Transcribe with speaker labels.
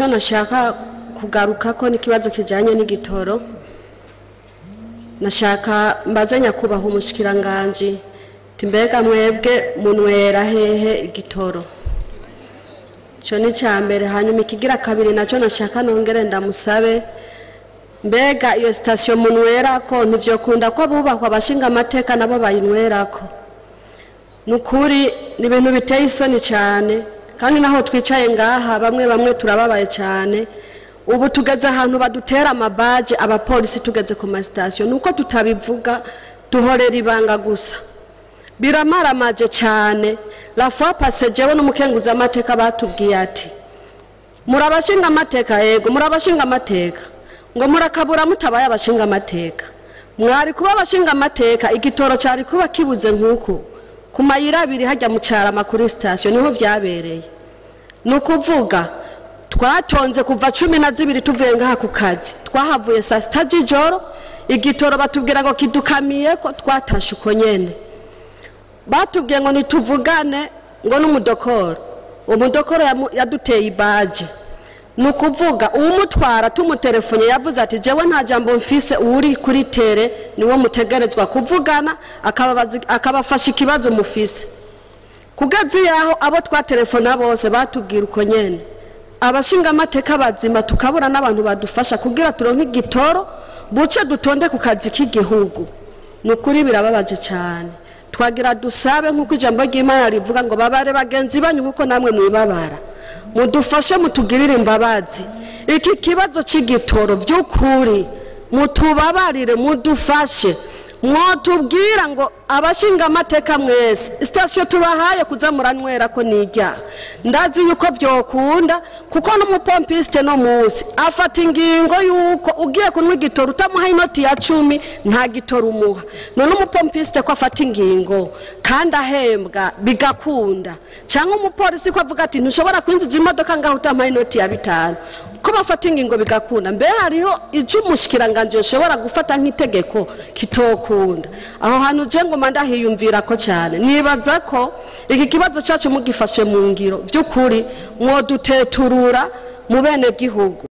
Speaker 1: Icyo nashaka kugaruka ko n'ikibazo kijyanye n'igitoro. Nashaka mbaze nyakubahwa umushikiranganji, mbega mwebwe munwera hehe igitoro? Icyo ni icya mbere. Hanyuma ikigira kabiri nacyo nashaka nongere ndamusabe, mbega iyo sitasiyo munwerako ntivyokunda ko abubahwa abashinga amateka nabo bayinywerako? Ni ukuri ni ibintu biteye isoni cyane, kandi naho twicaye ngaha bamwe bamwe turababaye cyane. Ubu tugeze ahantu badutera amabaje abapolisi tugeze ku masitasiyo, nuko tutabivuga, duhorera ibanga gusa. Biramaramaje cyane. La fois passée jewe n'umukenguza amateka batubwiye ati: "Murabashinga amateka?" "Yego." "Murabashinga amateka?" Ngo: "Murakabura mutabaye abashinga amateka. Mwari kuba abashinga amateka, igitoro cyari kuba kibuze nk'uku ku mayira abiri hajya mu Carama kuri sitasiyo." Niho vyabereye. Ni ukuvuga twatonze kuva 12 tuvuye ngaha ku kazi, twahavuye saa 6 z'ijoro. Igitoro batubwira ngo kidukamiye, ko twatashe uko nyene. Batubwiye ngo nituvugane ngo n'umudokoro, umudokoro yaduteye ibaje. Ni ukuvuga uwumutwara tumutelefone yavuze ati: "Jewe nta jambo mfise, uri kuri terrain niwo mutegerezwa kuvugana, akabafasha ikibazo mufise." Kugeza yaho abo twatelefona bose batubwira uko nyene. Abashinga amateka bazima tukabura n'abantu badufasha kugira turonke igitoro, buce dutonde ku kazi k'igihugu. Ni ukuri birababaje cyane. Twagira dusabe, nk'uko ijambo ry'Imana rivuga ngo: "Babare bagenzi banyu nk'uko namwe mwibabara", mudufashe, mutugirire imbabazi. Iki kibazo cy'igitoro by'ukuri mutubabarire, mudufashe. Mwotubwira ngo abashinga amateka mwese sitasiyo tubahaye kuza muranywera ko nijya. Ndazi yuko byokunda, kuko n'umupompiste no munsi afata ingingo yuko ugiye kunywa igitoro utamuha inoti ya 10 nta gitoro umuha. None umupompiste ko afata ingingo kandi ahembwa bigakunda, cyangwa umupolisi ko avuga ati: "Ntushobora kwinjiza imodoka ngaho utamuha inoti ya 5", ko bafata ingingo bigakunda, mbe hariho icyo umushikiranganji yoshobora gufata nk'itegeko kitokunda? Aho hantu je ngoma ndahiyumvira ko cyane. Nibaza ko iki kibazo cyacu mugifashe mu ngiro, by'ukuri mwoduteturura mu bene gihugu.